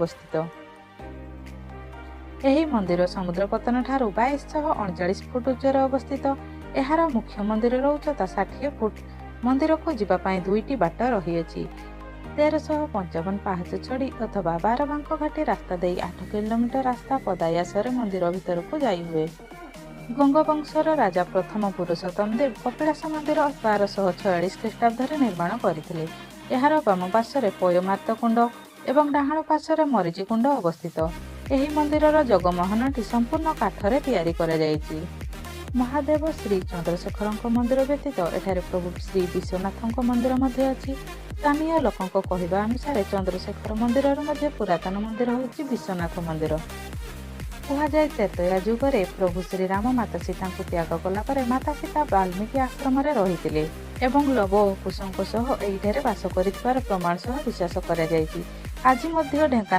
ଅବସ୍ଥିତ। ଏହି ମନ୍ଦିର ସମୁଦ୍ର ପତ୍ତନ ଠାରୁ 2239 ଫୁଟ ଉଚ୍ଚରେ ଅବସ୍ଥିତ। ଏହାର ମୁଖ୍ୟ ମନ୍ଦିରର ଉଚ୍ଚତା 60 ଫୁଟ। ମନ୍ଦିରକୁ ଯିବା ପାଇଁ ଦୁଇଟି ବାଟ ରହିଅଛି। 1355 ପାହାଚ ଚଢ଼ି ଅଥବା ବାରବାଙ୍କ ଘାଟି ରାସ୍ତା ଦେଇ 8 କିଲୋମିଟର ରାସ୍ତା ପଦାୟାସରେ ମନ୍ଦିର ଭିତରକୁ ଯାଇହୁଏ। ଗଙ୍ଗବଂଶର ରାଜା ପ୍ରଥମ ପୁରୁଷୋତ୍ତମ ଦେବ କପିଳାସ ମନ୍ଦିର 1246 ଖ୍ରୀଷ୍ଟାବ୍ଦରେ ନିର୍ମାଣ କରିଥିଲେ। ଏହାର ବାମ ପାର୍ଶ୍ୱରେ ପୟମାର୍ତ୍ତ କୁଣ୍ଡ ଏବଂ ଡାହାଣ ପାର୍ଶ୍ୱରେ ମରିଚି କୁଣ୍ଡ ଅବସ୍ଥିତ। ଏହି ମନ୍ଦିରର ଜଗମୋହନଟି ସମ୍ପୂର୍ଣ୍ଣ କାଠରେ ତିଆରି କରାଯାଇଛି। ମହାଦେବ ଶ୍ରୀ ଚନ୍ଦ୍ରଶେଖରଙ୍କ ମନ୍ଦିର ବ୍ୟତୀତ ଏଠାରେ ପ୍ରଭୁ ଶ୍ରୀ ବିଶ୍ୱନାଥଙ୍କ ମନ୍ଦିର ମଧ୍ୟ ଅଛି। ସ୍ଥାନୀୟ ଲୋକଙ୍କ କହିବା ଅନୁସାରେ, ଚନ୍ଦ୍ରଶେଖର ମନ୍ଦିରରୁ ମଧ୍ୟ ପୁରାତନ ମନ୍ଦିର ହେଉଛି ବିଶ୍ୱନାଥ ମନ୍ଦିର। କୁହାଯାଏ, ତ୍ରେତୟା ଯୁଗରେ ପ୍ରଭୁ ଶ୍ରୀରାମ ମାତା ସୀତାଙ୍କୁ ତ୍ୟାଗ କଲା ପରେ ମାତା ସୀତା ବାଲ୍ମୀକି ଆଶ୍ରମରେ ରହିଥିଲେ ଏବଂ ଲବ ଓ କୁଶଙ୍କ ସହ ଏହିଠାରେ ବାସ କରିଥିବାର ପ୍ରମାଣ ସହ ବିଶ୍ୱାସ କରାଯାଇଛି। ଆଜି ମଧ୍ୟ ଢେଙ୍କାନାଳ